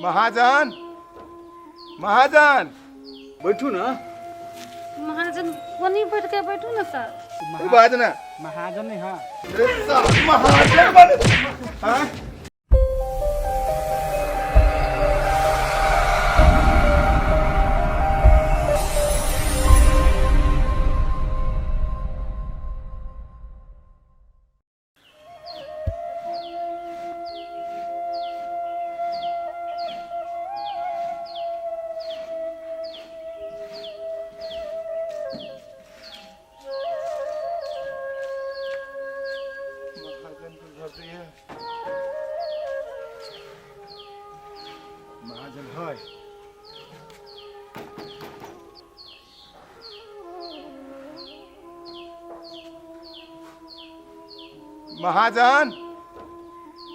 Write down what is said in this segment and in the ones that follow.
महाजन, महाजन। बैठू ना। महाजन, कोनी बैठ के बैठू ना सर। ई बाज ना। महाजन नहीं। हाँ। रे साहब, महाजन बने। हाँ? महाजन के घर से ये महाजन है। महाजन,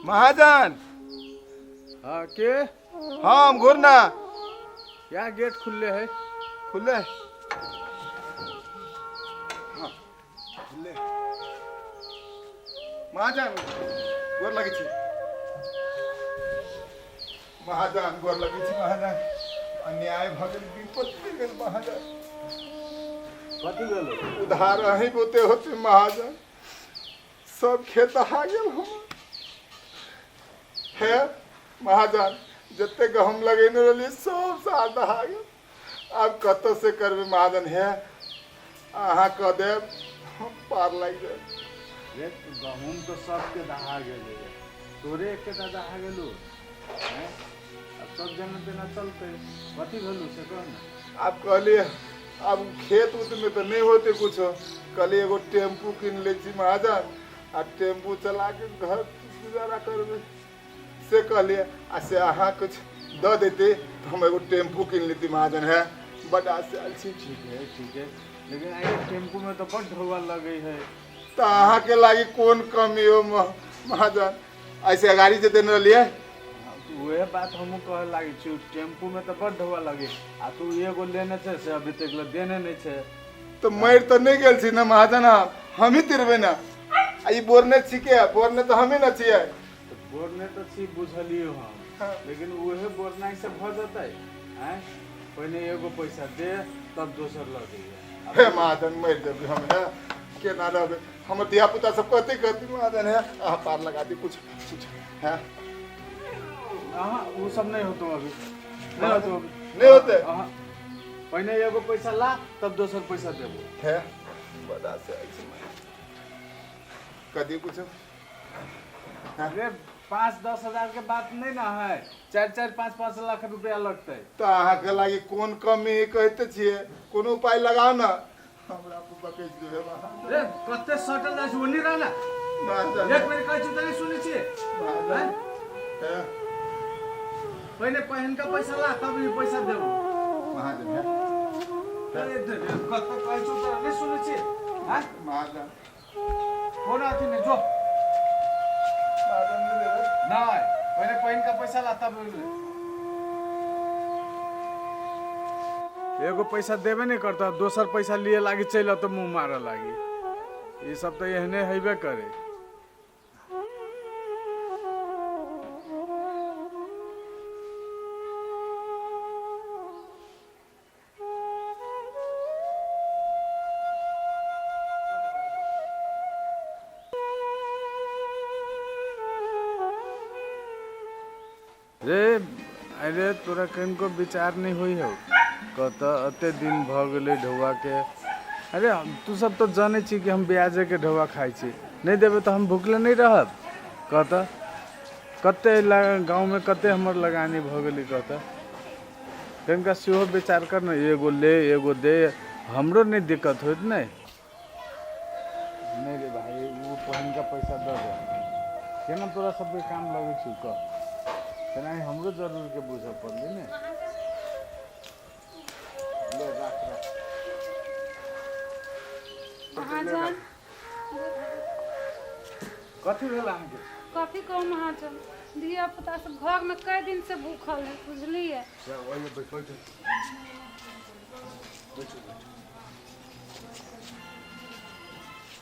महाजन। हाँ, के? हम घुरना। क्या गेट खुले है? खुले, हाँ खुले। महाजन, गोर लगै छी महाजन, गोर लगै छी महाजन। अन्याय भऽ गेल, विपत्ति पड़ि गेल महाजन। कथी भेलो? उधार अहीं गोते होते महाजन, सब खेत दहा गेल हम। हे महाजन, जते गहूम लगेने रहलियै सब साल दहा गेल। आब कतऽ से करबै महाजन? हे, अहाँ कऽ देब, हम पार लागि जायब। रे, गहूम तऽ सबके दहा गेलै, तोरे एकेटा दहा गेलौ? आँय? आब सब जेना तेना चलतै। कथी भेलौ से कह ने। आब कहलियै, आब खेत उतमे तऽ नहि होतै कुछो। कहलियै एगो टेम्पू कीन लै छी महाजन, आ टेम्पू चला के घर गुजारा करबै, से कहलियै। आ से अहाँ कुछ दऽ देती तऽ हम एगो टेम्पू कीन लेती महाजन। है, बड आस आयल छी। ठीक है, ठीक है, लेकिन आइ टेम्पू में तो बड ढौआ लगे है। तऽ अहाँके लागी कोन कमी हो महाजन? ऐसे गाड़ी जे देने रहलियै। वएह बात हमहूँ कहे लागै छी। टेम्पू में तऽ बड ढौआ लगे, आ तू एगो लेने छै से अभी तक ले देने नहीं छै। तऽ मरि तऽ नहि गेल छी ने महाजन? हमही तिरबै ने। आ ई बोरने छिके, बोरने तऽ हमही ने छियै। तऽ बोरने तऽ छी, बुझलियै हम। हाँ। लेकिन उहे बोरनाइ से भऽ जेतै? आँय, पहिने एगो पैसा दे, तब दोसर लऽ जइहे। हे महाजन, मरि जेबै हम। हे, केना रहबै? हमर धिया पुता सब कथी कहती महाजन? हे, अहाँ पार लगा दी कुछ कुछ है। अहाँ ओ सब नहीं होतो अभी, नहीं होतो अभी। नहीं होते? अहाँ पहिने एगो पैसा ला, तब दोसर पैसा देबो। हे, बड़ा से आइ छी कदी कुछ। अरे, 5-10 हजार के बात नहीं ना है, 4-4 5-5 लाख रुपया लगतै। तऽ अहाँके लागी कोन कमी कहते छियै? कोनो उपाय लगाउ ने, हमरा पर बकैस देबै महाजन। रे, कते सटल जाइ छै, ओनी रह ना। महाजन। एक बेर कहै छी तऽ नहि सुनै छियै? महाजन। आँय? हे। पहिने पहिनका पैसा ला, तब ई पैसा देबो। महाजन, हे। अरे रे, कते कहै छी तऽ नहि सुनै छियै? आँय? महाजन। कोनो अथी नहि, जो। महाजन, नहि देबै? नहि, पहिने पहिनका पैसा ला, तब। एगो पैसा देबे नहि करतौ, दोसर पैसा लिए लागी चलि तऽ मुँह मारऽ लागी। ई सब तऽ एहने हेबे करे। रे, अरे, तोरा कनिको विचार नहि होइ हौ? कतऽ एते दिन भऽ गेलै ढौआके। अरे, तू सब तऽ जानै छी कि हम ब्याजेके ढौआ खाइ छी। नहि देबै तऽ हम भुखले नहि रहब? कतऽ कते गाँवमे कते हमर लगानी भऽ गेलै, कतऽ कनिका सेहो विचार कर ने। एगो ले, एगो दे, हमरो नहि दिक्कत होइत। नहि नहि रे भाइ, ओ पहिनका पैसा दऽ दे। केना तोरा सबके काम लगै छौ, कह। तेनाही हमरो जरूरके बुझऽ पड़लै ने। ले, राख, राख। महाजन। कथी भेल अहाँके? कथी कहू महाजन, धिया पुता सब घरमे कई दिन से भूखल है, बुझलियै? बैठो, बैठो, बैठो।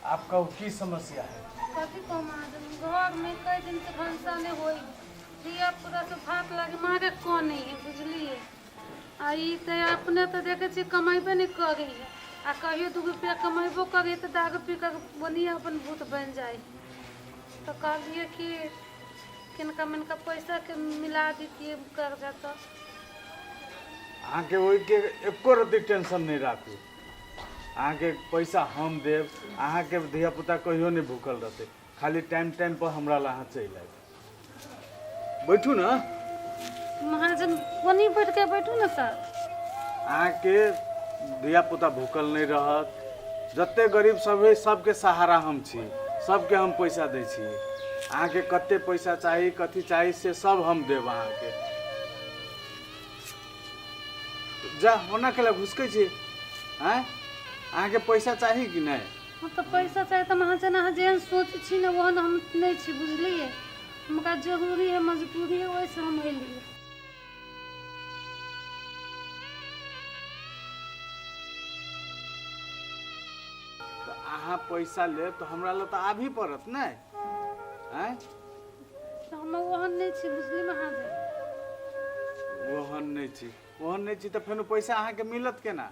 आप कहू, की समस्या है? कथी कहू महाजन, घरमे कई दिन से भनसा नहि होइ। धिया पुता सब भात लागे मारे कनै है बुझलियै। आ ई तऽ अपने तऽ देखै छियै कमेबे नहि करै है, आ कहियो 2 रुपया कमेबो करै तऽ दारू पी कऽ ओनाहिये अपन भूत बनि जाइ है। तऽ कहलियै कि किनका मिनका पैसाके मिला दैतियै कर्जा। तऽ अहाँके ओहिके एको रत्ती टेंशन नहि राखू। अहाँके पैसा हम देब, अहाँके धियापुता कहियो नहि भूखल रहतै। खाली टाइम टाइम पर हमरा लए अहाँ चलि आयब। बैठू ने महाजन, ओनी बैठ के बैठू ने सर। अहाँके धियापुता भूखल नहि रहत। जते गरीब सब है सबके सहारा हम छी, सबके हम पैसा दै छी। अहाँके कते पैसा चाही, कथी चाही, से सब हम देब अहाँके। जा, ओना केला घुसकै छी? आँय, अहाँके पैसा चाही कि नहि? हम तऽ पैसा चाही तऽ महाजन, अहाँ जेहन सोचै छी ने ओहन हम नहि छी, बुझलियै? हमरा जरूरी है, मजबूरी है, ओहिसँ हम एलियै। तऽ अहाँ पैसा लेब तऽ हमरा लग तऽ आबही पड़त ने? आँय, तऽ हम ओहन नहि छी, बुझली महाजन? ओहन नहि छी, ओहन नहि छी तऽ फेनो पैसा अहाँके मिलत केना?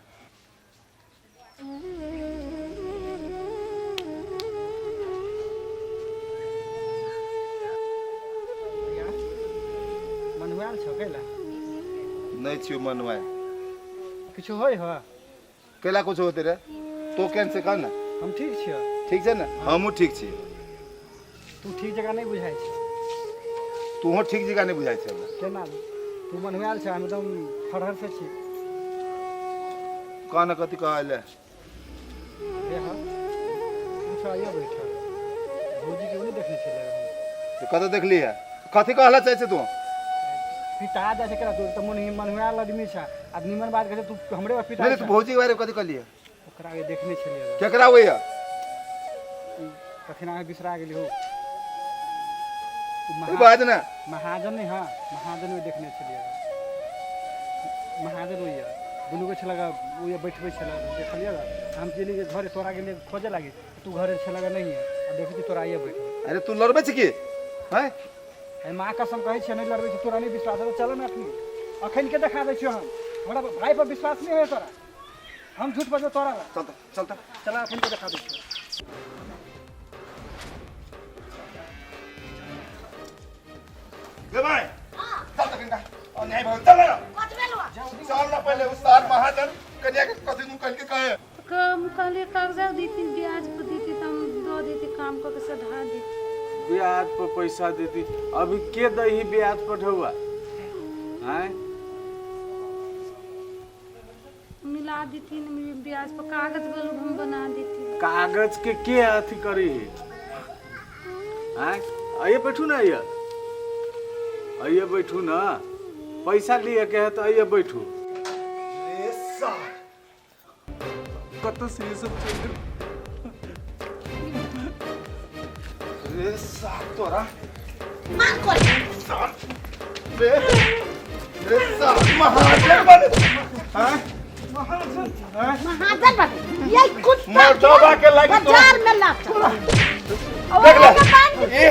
मनुआयल छौ कैला? नहीं छियो मनवाय। किछु होइ हो? केला कुछ होते रे? तो केन से कह ना। हम ठीक छियो। ठीक छै ने? हमहूँ ठीक छी। तू ठीक जगह नहीं बुझाइ छै। तूहो ठीक जगह नहीं बुझाइ छै हमरा। केना तू मनुआयल छ, हम एकदम फरहर से छी। कह ना, कथी कहले? रे हाँ, तू आइयो बैठल भौजी के नहीं देखने छलै हम। तो कतऽ देखली है? कथी कहला चाहै छै तू? पिता जाइ छै केना? तू तऽ मन मनुआयल आदमी छ आ निमन बात कहै छै, तू हमरे पर पिता नहीं, तू भौजी के बारे में कथी कहली है? ओकरा के देखने छलियै। केकरा? होइया कखन अहाँ बिसरा गेली हो। ई बात ना। महाजन नहीं, हाँ, महाजन में देखने छलियै। महाजन होइया, दुनू के छलक ओ बैठबै छलै, देखलियै। हम गेली घरे, तोरा गेलियै खोजे लागी, तू घरे छलक नहीं है, आ देखै छी तोरा आइए बैठल। अरे, तू लड़बै छी की हैं? अरे माँ कसम कहै छियै, नहि लड़बै छी। तोरा नहि विश्वास है तऽ चल ने अखनी, अखन के देखा दै छियौ हम। हमरा भाई पर विश्वास नहीं है तोरा? हम झूठ बजबै तोरा ला? चल तऽ, चल तऽ। चल, अखन के देखा दै छियौ। गे भाई, चल तऽ कनिका अन्याय भऽ गेल, चल ना। चल ना, पहिले उस सार महाजन कनिया के कथी नु कह के कहे। तऽ हम कहलियै कर्जा देती, ब्याज पर देती तऽ हम दऽ देती, काम कऽ के सधा देती। ब्याज पर पैसा देती? अभी के दही ब्याज पर ढौआ? आँय, मिला देती ने ब्याज पर, कागज बलू हम बना देती। कागज के अथी करी है? आँय, आइए बैठू ना, आइए, आइए बैठू ना। पैसा लिए के है तो आइए बैठू। रे सार। कतऽ से ये सब चलि गेल? रे सार, तोरा सार, रे रे सार, महाजन बने हैं? महाजन बने ये कुत्ता। मर्दबा के लागी तो बाजार में लाता। देख ले, ये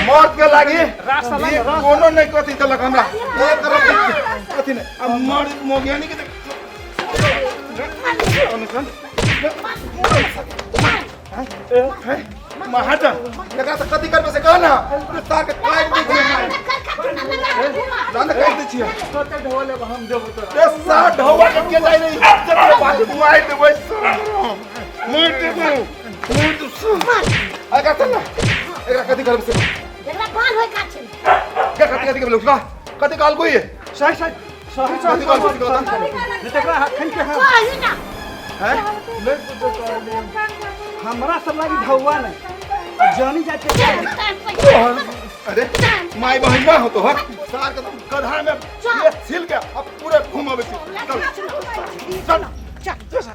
मर्द के लागी ये कोनो नहीं कथी देलक हमरा, एक रत्ती कथी नहीं। आ मर्द मोगियानी के देख अनुसन महाजन, एकरा तऽ कथी करबै से कह ना। तार के काटि दै छियै, जान, काटि दै छियै। कते ढौआ लेब? हम देबो तोरा। ए सार, ढौआ के के जाइ रही? चल, बाजू, मारि देबै सार, मारि देबै, मारि देबै। एकरा चल ना, एकरा कथी करबै से? एकरा बाल होय का छै? के कथी कथी करबै? उठा, कथी कहल कोई? सही सही सही। कथी कहल? कथी कहल? नहीं तकरा अखन के हम कही ना। हैं? नहि कुछो कहलियै। हमरा सब लागी ढौआ नहीं आ जानी जाय के। अरे माय बहन ना हो तो हर सार के तुम गधा में ये छिल के अब पूरे घुमाबै छी। चल चल चल।